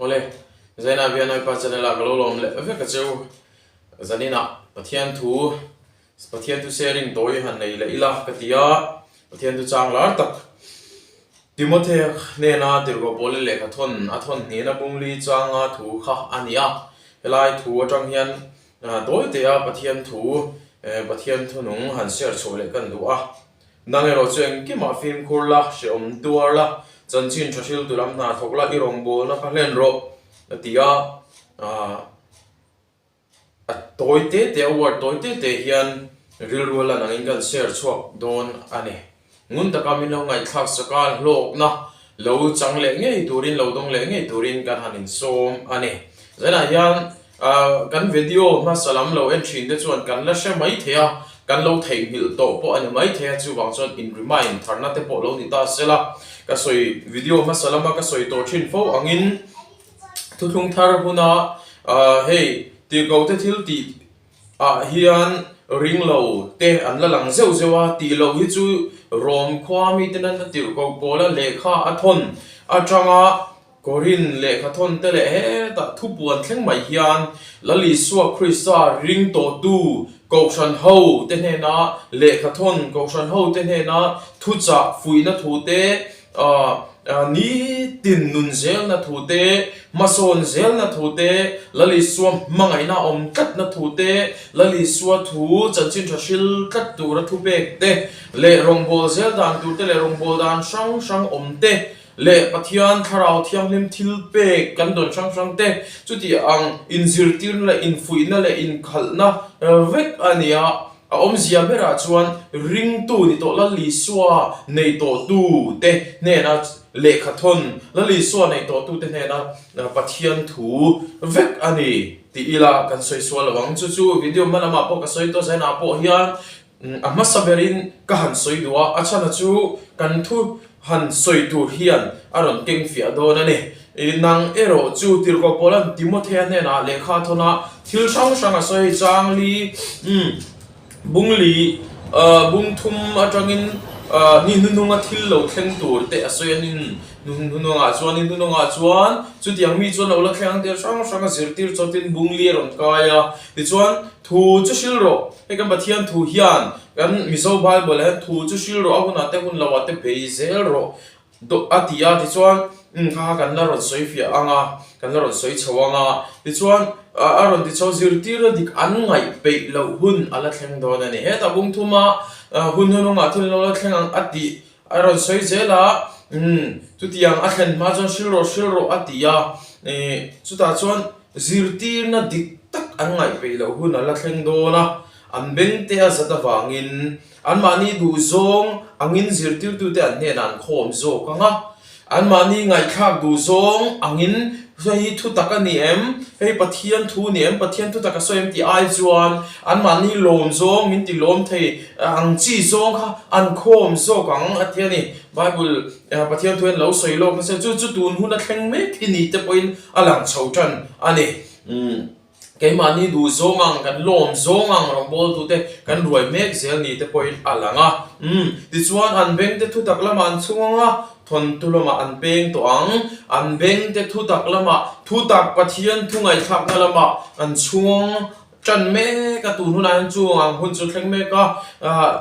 Awle, Zaina Vianaipa channel ah ka lo lawm leh vek a cheu. Zaninah Pathian thu, Pathian thu sharing tawi han nei leh ila ka ti a, Pathian thu chang lar tak Timothea hnena tirhkoh pawl lehkha thawn a thawn hnihna bungli changa thu kha a ni a. Helai thu atang hian tawi tea Pathian thu, Pathian thu nung han share chhuah leh kan duh a. Nang erawh chu engkimah fimkhur la, hrehawm tuar la, chanchin tha hriltu lam hna thawk la, i rawngbawlna kha hlen rawh, a ti a. A tawi te te, a word tawi te te hian rilru a lan angin kan share chhuak dawn a ni. Ngun taka min lo ngaihthlak sak a, hlawkna lo chang leh ngei turin, lo dawng leh ngei turin kan han insawm a ni. Zanah hian Kan video hmasa lam lo en thin te chuan kan la hre mai thei a, kan lo theihnghilh tawh pawh a ni mai thei a, chuvang chuan in remind tharna te pawh lo ni ta se la. Ka sawi video hmasa lama ka sawi tawh thin fo angin thuthlung thar huna hei tirhkoh te thil tih ah hian ring lo te an la lang zeuh zeuh a, tih loh hi chu Rom khua mite nana tirhkoh pawla lehkha a thawn atanga Korin lehkha thawn te leh hetah thupuan thleng mai hian Lal Isua Krista ring tawhtu Kohhran ho te hnena lehkha thawn, Kohhran ho te hnena thuchah fuihna thu te, nitin nun zelna thu te, hmasawn zelna thu te, Lal Isua hmangaihna awm tlatna thu te, Lal Isua thu chanchin tha hril tlat tura thupek te leh rawngbâwl zel dan tur te leh rawngbâwl dan hrang hrang awm te leh Pathian Thlarau Thianghlim thil pek kan dawn hrang hrang te chuti ang inzirtirna leh infuihna leh inkhalhna vek a ni a, a awmzia berah chuan ringtu ni tawh Lal Isua nei tawhtu te hnena lehkha thawn Lal Isua nei tawhtu te hnena Pathian thu vek a ni tih ila kan sawi sual lo ang. Chu chu video hma lamah pawh ka sawi tawh zainah pawh hian A hmasa berin ka han sawi duh a, a chhana chu kan thu han sawi tur hian a rawn keng fiah dawn a ni. Nang erawh chu Tirhkoh Paula'n Timothea hnenah lehkha a thawn a, thil hrang hrang a sawi chang li, bung li, bung thum atangin ni hnuhnunga thil lo thleng tur te a sawi a ni. Hnuhnungah chuan, ni hnuhnungah chuan chutiang mi chuan lo la thleng ang tih hrang hrang a zirtir chawtin bung li a rawn kai a. Tichuan, thu chu hril rawh. Hei kan Pathian thu hian kan Mizo Bible ah hian thu chu hril rawh a hunah te hun lohah te bei zel rawh a ti a, tichuan umm kha kha kan la rawn sawi fiah ang a, kan la rawn sawi chho ang a, tichuan a rawn ti chho zirtir a dik an ngaih peih loh hun a la thleng dawn a ni. Hetah bung thuma hun hunungah thil lo la thleng ang a tih a rawn sawi zel a, umm chutiang a thlen hma chuan hril rawh hril rawh a ti a, ih chutah chuan Zirtirna dik tak an ngaihpeih loh hun a la thleng dawn a, an bengte a zat avangin anmahni duhzawng angin zirtirtute an hnenah an khawm zawk ang a, anmahni ngaihthlak duhzawng angin hei hi thutak a ni em, hei Pathian thu a ni em, Pathian thutak a sawi em tih ai chuan anmahni lawm zawng min ti lawm thei ang chi zawng kha an khawm zawk ang a ti a ni. Bible Pathian thu hian lo sawi lawk nasa chu chu tun hun a thleng mek hi ni te pawhin a lang chho tan a ni. Umm keimahni duh zawng ang kan lawm zawng ang rawngbawltute kan ruai mek zel ni te pawhin a lang a. Umm tichuan an bengte thutak lamah an chhung ang a, thawnthu lamah an peng tawh ang. An bengte thutak lamah thutak Pathian thu ngaihthlakna lamah an chhung tan mek a, tun hunah hian chung ang hun chu thleng mek a. Ahh.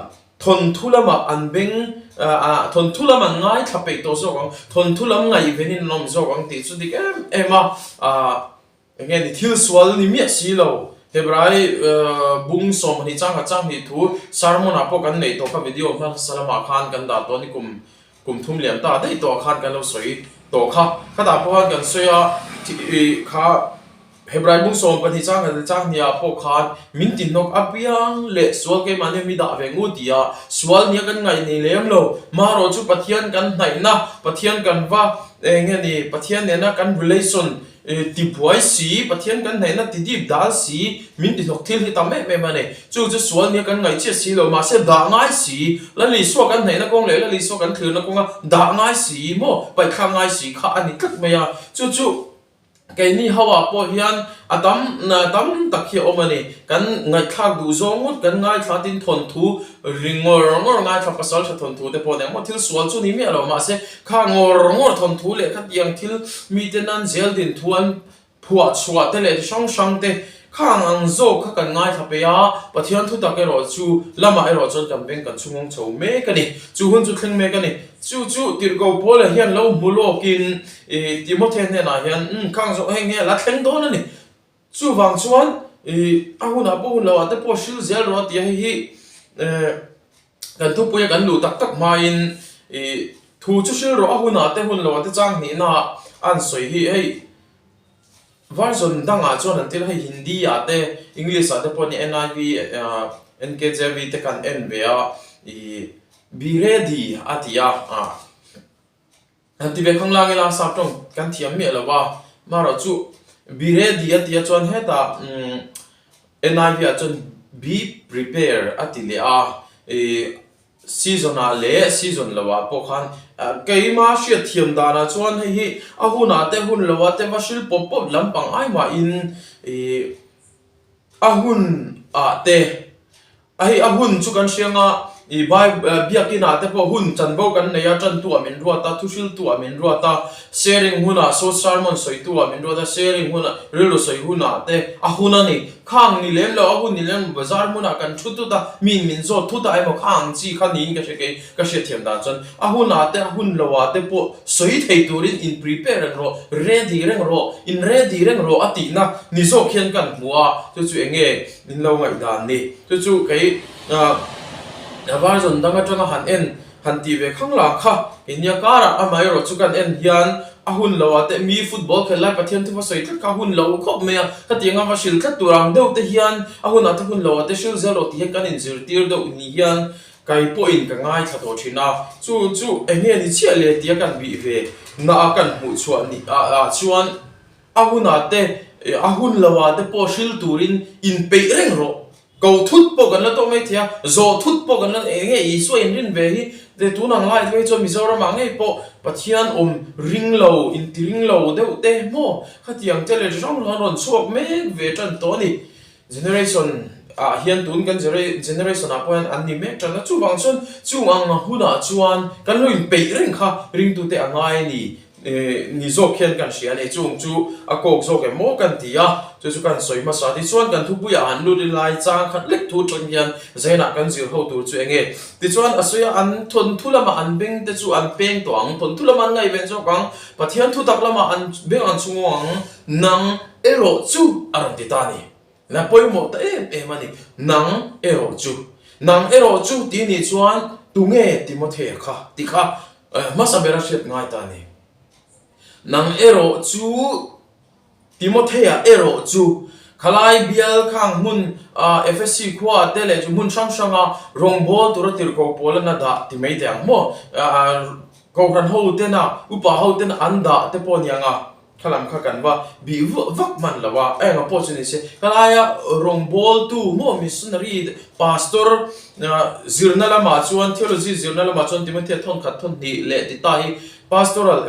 Thawnthu lamah an beng ah thawnthu lam an ngaithla peih tawh zawk ang, thawnthu lam ngaihvenin an awm zawk ang tih chu dik em em a, ah eng nge ni thil sual ni miah si lo. Hebrai bung 12 changkhat changhnih thu sermon ah pawh kan neih tawh kha video hmasa lamah khan kan dah tawh a ni kum kum thum liam ta daih tawh ah khan kan lo sawi tawh kha. Khatah pawh khan kan sawi a kha. Hebrai bung 12 chang khat leh chang hniah pawh khan min ti hnawk apiang leh sual keimahni mi dah ve ngu ti a, sual nia kan ngaih nei lem lo. Marawh chu Pathian kan hnaihna, Pathian kan va eng nge ni, Pathian nena kan relation ti buai si, Pathian kan hnaihna ti dip dal si, min ti hnawk thil hi tam em em a ni. Chu chu sual nia kan ngaih chiah si lo, mahse dah ngai si, Lal Isua kan hnaihna kawng leh Lal Isua kan thlirna kawnga dah ngai si maw, paihthlak ngai si kha a ni tlat mai a. Chu chu. Keini ho ah pawh hian a tam tam tak hi a awm a ni. Kan ngaihthlak duh zawng ngawt kan ngaithla tin thawnthu ri ngawr ngawr ngaithla pasal tha thawnthu te pawh nia maw thil sual chu ni miah lo mahse kha ngawr ngawr thawnthu leh khatiang thil mite nan zel din thu an phuah chhuah te leh chi hrang hrang te khang ang zawk kha kan ngaithla peih a, Pathian thu tak erawh chu lamah erawh chuan kan beng kan chhungawng chho mek a ni. Chu hun chu thleng mek a ni. Chu chu tirhko Paula hian lo hmu lawkin Ih Timothea hnenah hian umm khang zawk heng hi a la thleng dawn a ni. Chuvang chuan ih a hunah pawh hun lohah te pawh hril zel rawh a ti a, hei hi eh kan thupuia kan luh tak tak hmain ih thu chu hril rawh a hunah te hun lohah te chang hnihna a an sawi hi hei version dangah chuan an tir a, hei Hindi ah te English ah te pawh nia NIV ah NKJV te kan en ve a ih be ready a ti a ah. Han ti ve khang lang ila sap tawng kan thiam miah lo va, marawh chu be ready a tia chuan hetah NIV ah chuan be prepare a ti leh a, ih season ah leh season lo ah pawh khan keima hriat thiam danah chuan hei hi a hunah te hun lo ah te va hril pawp pawp lampang ai mahin ih a hun ah te A hei a hun chu kan hriang a, ih Biakin ah te pawh hun chanvo kan nei a, tantu ah min ruat a, thuhriltu ah min ruat a, sharing hunah saw sermon sawitu ah min ruat a, sharing hunah rilru sawi hunah te a hun a ni. Khang ni lem lo, a hun ni lem lo, bazar hmunah kan thu tut a, miin min zawt thut a emaw khang chi kha niin ka hria kei ka hriatthiam dan chuan a hunah te a hun lo ah te pawh sawi thei turin in prepare reng rawh, ready reng rawh, in ready reng rawh a tihna ni zawk hian kan hmu a, chu chu eng nge Min lo ngaihdan ni. Chu chu kei a version dang atanga han en han tih ve khang lang kha India karah amaherawh chu kan en hian a hun lo ah te mi football khelh lai Pathian thuva sawi tlat kha a hun lo khawp mai a, khatiang a va hril tlat tur ang deuh te hian a hun ah te hun lo ah te hril zel rawh tih hian kan inzirtir deuh ni hian kai pawhin ka ngaithla tawh thin a, chu chu eng nge ni chiah le tia kan bih ve na a kan hmuh chhuah ni ah chuan A hunah te, a hun lohah te pawh hril turin inpeih reng rawh. Ko thut pawh kan la tawk mai thei a, zawh thut pawh kan la eng nge Isua inrin ve hi te tun ang lai phei chuan Mizoramah ngei pawh Pathian awm ring lo, inti ring lo deuh te maw khatiang te leh hrang hrang rawn chhuak mek ve tan tawh a ni. Generation ah hian tun kan generation ah pawh hian an ni mek tan a, chuvang chuan chung ang hunah chuan kan lo inpeih reng kha ringtute a ngai a ni ni zawk hian kan hria a ni, chung chu a kawk zawk em maw kan ti a, chu chu kan sawi hmasa tichuan kan thupuiah han lut lai chang khat lek thu atang hian Zainah kan zir ho tur chu eng nge? Tichuan a sawi a, an thawnthu lamah an beng te chu an peng tawh ang, thawnthu lamah an ngaihven zawk ang, Pathian thutak lamah an beng an chhungawng ang, nang erawh chu a rawn ti ta a ni. La pawimawh ta em em a ni. Nang erawh chu. Nang erawh chu tih nih chuan tunge Timothea kha tih kha hmasa bera hriat ngai ta a ni. Nang erawh chu Timothea erawh chu khalai bial khang hmun Efesi khua te leh chu hmun hrang hranga rawngbâwl tura tirhkoh pawl an a dah ti mai teh ang maw? Kohhran ho tena upa ho tena an dah te pawh a ni ang a. Kha lam kha kan va bih vak hman lo a, engah pawh chu ni se, ka laia rawngbawltu maw missionary pastor zirna lamah chuan theology zirna lamah chuan Timothea thawn khat thawn hnih leh ti ta hi pastoral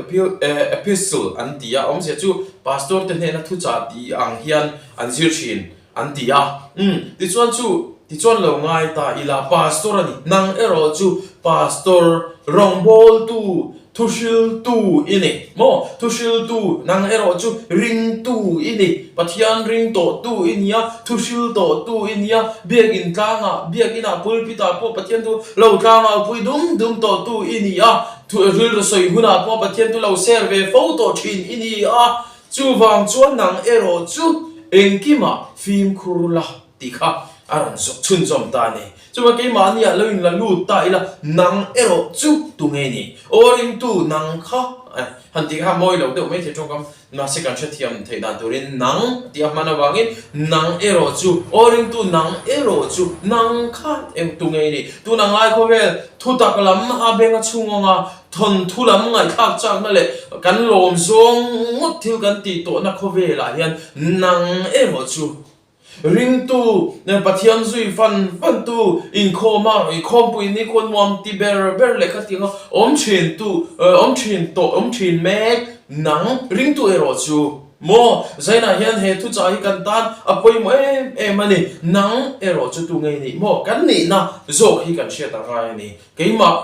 epistle an ti a, awmzia chu pastor te hnena thuchah tih ang hian an zir thin. An ti a, Umm, tichuan chu, tichuan lo ngai ta ila, Pastor a ni, nang erawh chu Pastor, rawngbawltu, thuhriltu i ni maw? Thuhriltu, nang erawh chu ringtu i ni, Pathian ring tawhtu i ni a, thuhril tawhtu i ni a, biakin tlangah, biakinah, pulpitah pawh Pathian thu lo tlangah pui dum dum tawhtu i ni a, rilru sawi hunah pawh Pathian thu lo share ve fo tawh thin i ni a. Chuvang chuan nang erawh chu engkimah fimkhur la tih kha a rawn chhunzawm ta a ni. Chuvang keimahniah lo inla lut ta ila nang erawh chu tu nge ni? Aw ringtu nang kha han tih kha mawi lo deuh mai thei tawngkam mahse kan hrethiam theih dan turin nang tih a hman avangin nang erawh chu aw ringtu nang erawh chu nang kha eng tu nge ni? Tuna ngai khawvel thutak lam a benga chhungawng a Thawnthu lam ngaihthlak chakna leh kan lawm zawng ngawt thil kan tih tawhna khawvelah hian nang erawh chu ringtu Pathian zui fan fantu inkhawma inkhawmpui ni khawn nuam ti ber ber leh khatianga awm thin tu awm thin tawh awm thin mek nang ringtu erawh chu. Maw? Zainah hian he thuchah hi kan tan a pawimawh em em a ni. Nang erawh chu tu ngei nih maw? Kan nihna zawk hi kan hriat a ngai a ni. Keimah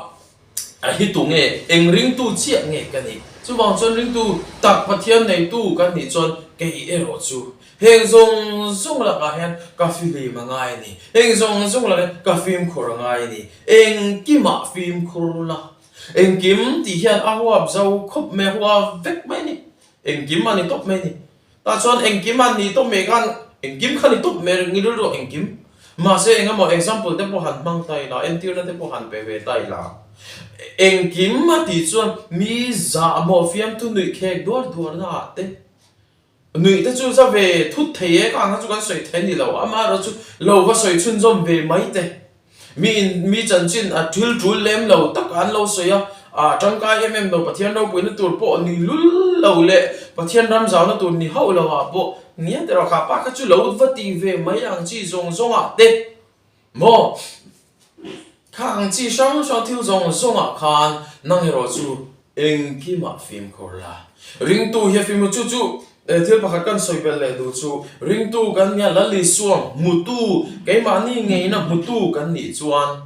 a hi tu nge? Eng ringtu chiah nge ka nih? Chuvang chuan ringtu tak Pathian neitu kan nih chuan kei erawh chu heng zawng zawng lakah hian ka fihlim a ngai a ni. Heng zawng zawng lakah hian ka fimkhur a ngai a ni. Engkimah fimkhur la. Engkim tih hian a huap zo khawp mai, a huap vek mai a ni. Engkim a ni tawp mai a ni. Tah chuan engkim a ni tawp mai khan engkim kha ni tawp mai ring rilru engkim. Mahse eng emaw example te pawh han hmang ta ila, entirna te pawh han pe ve ta ila. Engkim a tih chuan mi zahmawh fiamthu nuih khek duar duar na ah te nuih te chu za ve thut thei e kha ang kha chu kan sawi thei a ni lo. Amaherawhchu lo va sawi chhunzawm ve mai te. Mi in mi chanchin a thil tul lem lo tak an lo sawi a, a tangkai em em lo, Pathian ropuina tur pawh ni lul lo leh Pathian ram zauna tur ni hauh lo ah pawh nia teh rawh kha pa kha chu lo va ti ve mai ang chi zawng zawng ah te maw kha ang chi hrang hrang thil zawng zawng ah khan nang erawh chu Engkimah fimkhur la. Ringtu hi a fimkhur chu chu thil pakhat kan sawi belh leh duh chu ringtu kan nia Lal Isua hmutu keimahni ngeina hmutu kan nih chuan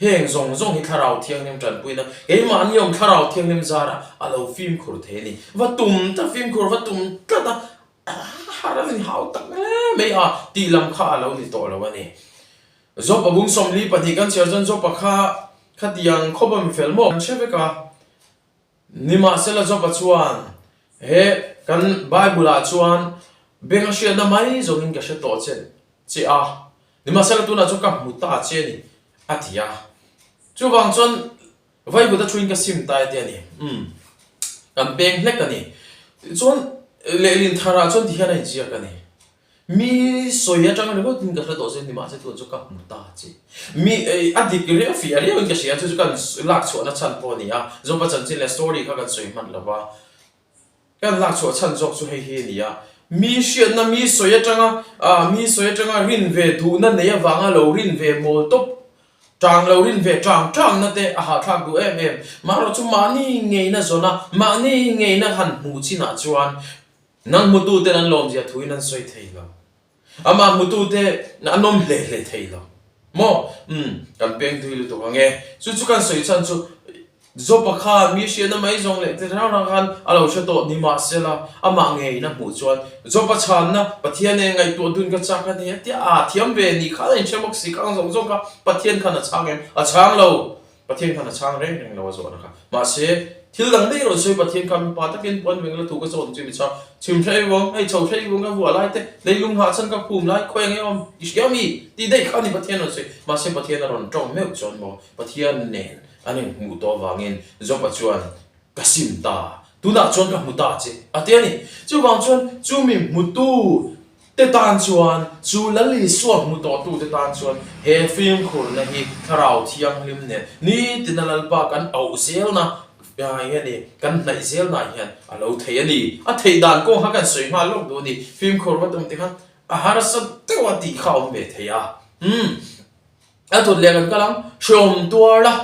heng zawng zawng hi Thlarau Thianghlim tanpuina keimahni awm Thlarau Thianghlim zarah a lo fimkhur thei a ni. Va tum tlat fimkhur va tum tlat a har a ni hau tak hle mai a tih lam kha a lo ni tawh lo a ni. Job a bung 42 kan chhiar chuan Job-a kha khatiang khawp a mi fel maw kan hre vek a. Nimahsela Job-a chuan he kan Bible-ah chuan beng a hriatna mai zawngin ka hre tawh che che a, nimahsela tunah chuan ka hmu ta che a ni a ti a. Chuvang chuan Vaivut a thuin ka sim ta e ti a ni. Umm kan peng hlek a ni. Tichuan lehlin tharah chuan tihian a inziak a ni. Mi sawi atang ringawt in ka hre tawh che ni mahse tun chu ka hmu ta che. Mi a dik riau fiah riau in ka hria chu chu kan lak chhuahna chhan pawh a ni a, Zopa chanchin leh story kha kan sawi hman lo va, kan lak chhuah chhan zawk chu hei hi a ni a, mi hriatna mi sawi atanga mi sawi atanga rin ve duhna nei avanga lo rin ve mawl tawp tang lo rin ve tang tangna te a hahthlak duh em em. Maherawhchu mahni ngeina zawna mahni ngeina han hmuh chinah chuan Nang hmututen an lawmzia thuin an sawi thei lo. Amah hmutute an awm hle hle thei lo. Maw? Umm, kan peng tui lutuk ang e. Chu chu kan sawi chhan chu Jopa khan mi hriatna mai zawng leh ti rang rang khan a lo hre tawh ni mahsela amah ngeiin a hmuh chuan Jopa chhanna Pathian nen ngaihtuah dun ka chak a ni a tia a thiam ve ni khan a inhre bawk si kha ang zawng zawng kha Pathian khan a chhang em? A chhang lo. Pathian khan a chhang reng reng lo a zawhna kha. Mahse, thil dang daih rawn sawi Pathian kha mipa takin puan veng la thu ka zawt chu mi chhang chhim hrei vawng, hei chho hrei vawng ka vuah lai te, leilung nghah chhan ka phum lai khawi ang em i hria mi? Tih daih kha a ni Pathian rawn sawi. Mahse, Pathian a rawn tawng meuh chuan maw Pathian nen an inhmuh tawh avangin Job-a chuan Ka sim ta, tunah chuan ka hmu ta che, a ti a ni. Chuvang chuan chumi hmutu te tan chuan, chu Lal Isua hmu tawhtu te tan chuan he fimkhurna hi Thlarau Thianghlim nen nitina Lalpa kan auh zelna hi a ni, kan hnaih zelna hian a lo thei a ni. A theih dan kawng kha kan sawi nghal lawk duh a ni. Fimkhur va tum tikhan a harsa deuh a tih kha a awm ve thei a. Umm. A thawt leh kan kal ang, hreawm tuar la,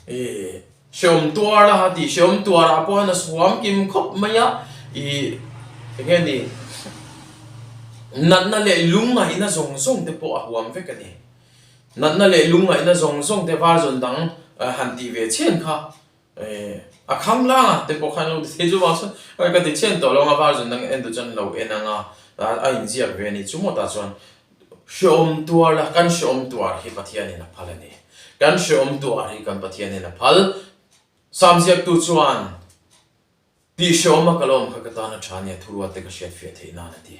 ih hreawm tuar la a ti, hreawm tuar ah pawh hian a suam kim khawp mai a, ih eng nge ni natna leh lungngaihna zawng zawng te pawh a huam vek a ni, natna leh lungngaihna zawng zawng te version dang han tih ve chhen kha A kham lang a te pawh khan lo ti thei chu vang chuan ka ti chhian tawh lo ang a version dang en duh chuan lo en ang a a inziak ve a ni chu maw tah chuan hreawm tuar la kan hreawm tuar hi Pathianin a phal a ni kan hreawm tuar hi kan Pathianin a phal Sam ziaktu chuan Tih hreawm a ka lawm kha ka tan a tha nia thuruat te ka hriat fiah theih nan a ti.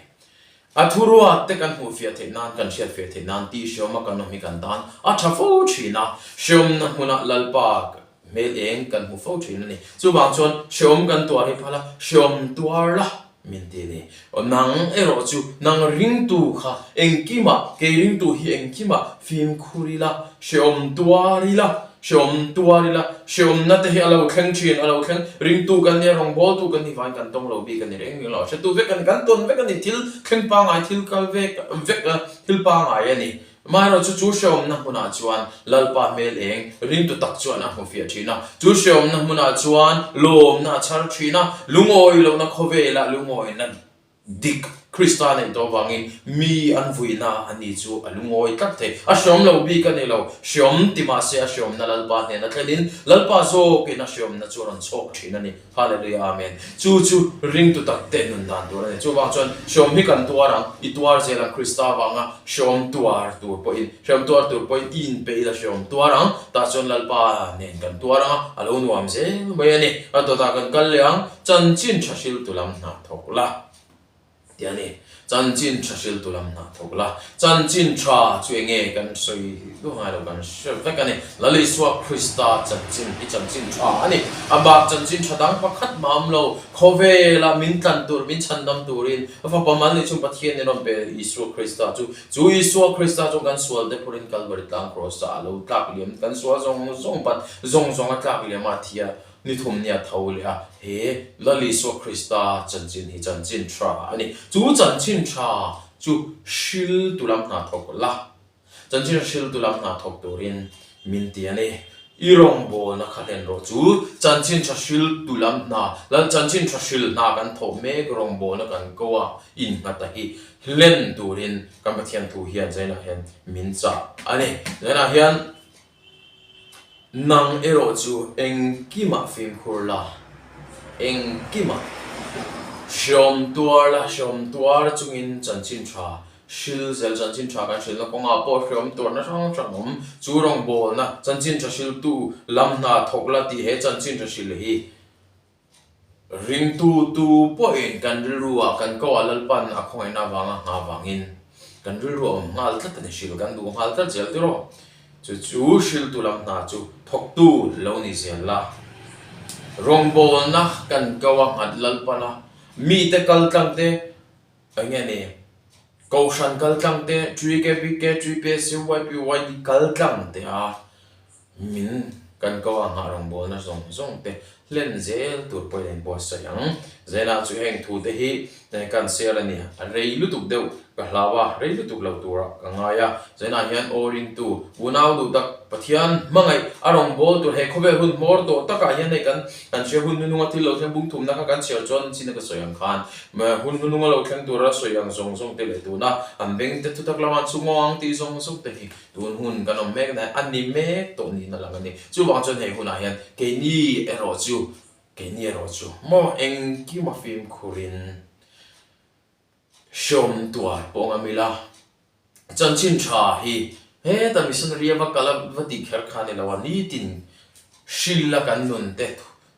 A thuruat te kan hmuh fiah theih nan, kan hriat fiah theih nan tih hreawm a kan awm hi kan tan a tha fo thin a, hreawmna hmunah Lalpa hmel eng kan hmu fo thin a ni. Chuvang chuan hreawm kan tuar hi phal a, hreawm tuar la min ti a ni. Aw nang erawh chu nang ringtu kha engkimah, kei ringtu hi engkimah fimkhur ila, hreawm tuar ila, Hreawm tuar ila, hreawmna te hi a lo thleng thin, a lo thleng ringtu kan nia, rawngbawltu kan nih vangin kan tawng lo bik a ni reng reng lo, hretu vek a ni, kan tawn vek a ni, thil thleng pangngai, thil kal vek vek a, thil pangngai a ni. Amaherawhchu chu hrehawmna hmunah chuan Lalpa hmel eng ringtu tak chuan a hmu fiah thin a. Chu hrehawmna hmunah chuan lawmna a chhar thin a, lungawi lohna khawvelah lungawina dik Krista neih tawh avangin mi an vuina a ni chu a lungawi tlat thei. A hrehawm lo bik a ni lo, hrehawm ti mah se a hrehawmna Lalpa hnena thlenin Lalpa zawkin a hrehawmna chu a rawn chhawk thin a ni. Hallelujah Amen. Chu chu ringtu tak te nun dan tur a ni. Chuvang chuan hreawm hi kan tuar ang, i tuar zel ang Krista avanga hreawm tuar tur pawhin, hreawm tuar tur pawhin i inpeih ila hreawm tuar ang, tah chuan Lalpa nen kan tuar ang a, a lo nuam zel mai a ni. A dawtah kan kal leh ang, chanchin tha hriltu lam hna thawk la. Ti a ni. Chanchin tha hriltu lam hna thawk la. Chanchin tha chu eng nge kan sawi duh ngai lo kan hre vek a ni. Lal Isua Krista chanchin hi chanchin tha a ni. A bak chanchin tha dang pakhat mah awm lo. Khawvela min tlan tur, min chhandam turin a fapa mal nih chung Pathian in rawn pe Isua Krista chu. Chu Isua Krista chu kan sual te phurin Kalvari tlang kraws ah a lo tlak liam, kan sual zawng zawng pat zawng zawng a tlak liam a thi a. Ni thum nia tho leh a, he Lal Isua Krista chanchin hi chanchin tha a ni. Chu chanchin tha chu hriltu lam hna thawk la, chanchin hriltu lam hna thawk turin min ti a ni. I rawngbawlna kha hlen rawh chu chanchin tha hriltu lam hna, Lal chanchin tha hril hna kan thawh mek rawngbawlna kan ko a innghat a hi hlen turin kan Pathian thu hian zainah hian min chah a ni. Zainah hian. Nang erawh chu engkimah fimkhur la, engkimah hreawm tuar la, hreawm tuar chungin chanchin tha hril zel, chanchin tha kan hrilhna kawngah pawh hreawm tuarna hrang hrang awm, chu rawngbawlna chanchin tha hriltu lam hna thawk la tih he chanchin tha hril hi Ringtu tu pawhin kan rilruah kan ko a Lalpan a khawngaihna avanga nghah vangin kan rilru a awm nghal tlat a ni, hril kan duh nghal tlat zel tiraw? Chu chu hriltu lam hna chu thawktu lo ni zel la. Rawngbawlna kan ko a nghat Lalpan a mite kal tlang te eng nge ni Kohhran kal tlang te, TKBK, TPSC, YPYD kal tlang te a Min kan ko a nghah rawngbawlna zawng zawng te hlen zel tur pawhin a inbuatsaih ang. Zainah chu heng thu te hi kan share a ni. A rei lutuk deuh ka hlau a, rei lutuk lo turah ka ngai a. Zainah hian aw ringtu, unau duh tak, Pathian hmangaih a rawngbâwl tur he khawvel hun hmawr tawh takah hian hei kan kan hria hun hnununga thil lo thleng bung thumna kha kan chhiar chuan chin a ka sawi ang khan hun hnununga lo thleng tura sawi ang zawng zawng te leh tuna an beng te thutak lamah an chhungawng ang tih zawng zawng te hi Tun hun kan awm mek na a ni mek tawh niin a lang a ni. Chuvang chuan hei hunah hian keini erawh chu, keini erawh chu maw engkim a fimkhurin hreawm tuar pawh ngam ila, chanchin tha hi heta missionary a va kal a va tih kher kha a ni lo a, nitin hril a kan nun te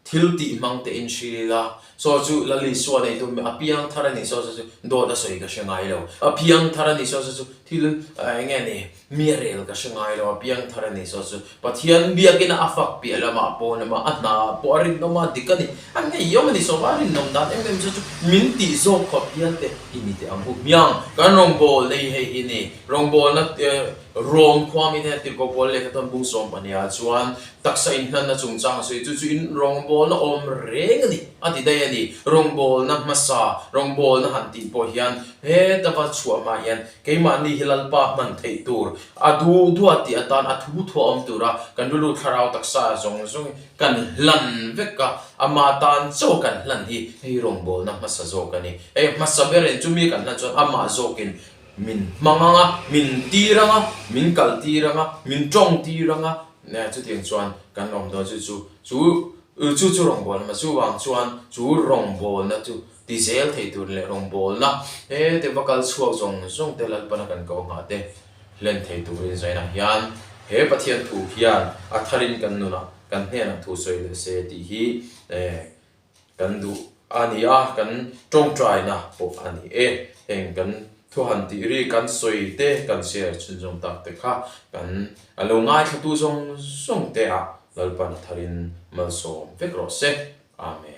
Thil tih hmang te in hril ila, saw chu Lal Isua neitu a piang thar a ni, saw chu dawt a sawi ka hre ngai lo, a piang thar a ni, saw chu thil eng nge ni, mi a rel ka hre ngai lo, a piang thar a ni, saw chu Pathian biakina a fak piah lamah pawn emaw a hna ah pawh a rinawm a, dik a ni, a ngeiawm a ni, saw a rinawm dan em em saw chu min tih zawk khawp hial te i ni teh ang u hmiang, kan rawngbawlna hi hei hi ni, rawngbawlna Rom khua mi hnen tirhkoh pawl lehkha tawn bung sawm pahniha chuan taksa inhlanna chungchang a sawi. Chu chu in rawngbawlna awm reng a ni, a ti daih a ni. Rawngbawlna hmasa, rawngbawlna han tih pawh hian heta va chhuah hma hian keimahni hi Lalpa hman theih tur, a duh duah tih atan a thu thuah awm tura kan rilru thlarau taksa zawng zawng hi kan hlan vek a, ama tan chaw kan hlan hi hei rawngbawlna hmasa zawk a ni. Hei hmasa berin chumi kan hlan chuan amah zawkin Min hmang ang a, min tir ang a, min kal tir ang a, min tawng tir ang a, chutiang chuan kan awm dawn chu chu chu chu chu rawngbawlna chuvang chuan chu rawngbawlna chu ti zel thei tur leh rawngbawlna hete va kal chhuak zawng zawng te Lalpana kan ko nghah te hlen thei turin zainah hian he Pathian thu hian a tharin kan nunah kan hnenah thu sawi leh se tih hi Kan duh a ni a, kan tawngtaina pawh a ni e. Heng kan thu han tih ri, kan sawi te, kan share chhunzawm tak te kha kan a lo ngaithlatu zawng zawng te ah Lalpan a tharin malsawm vek rawh se. Amen.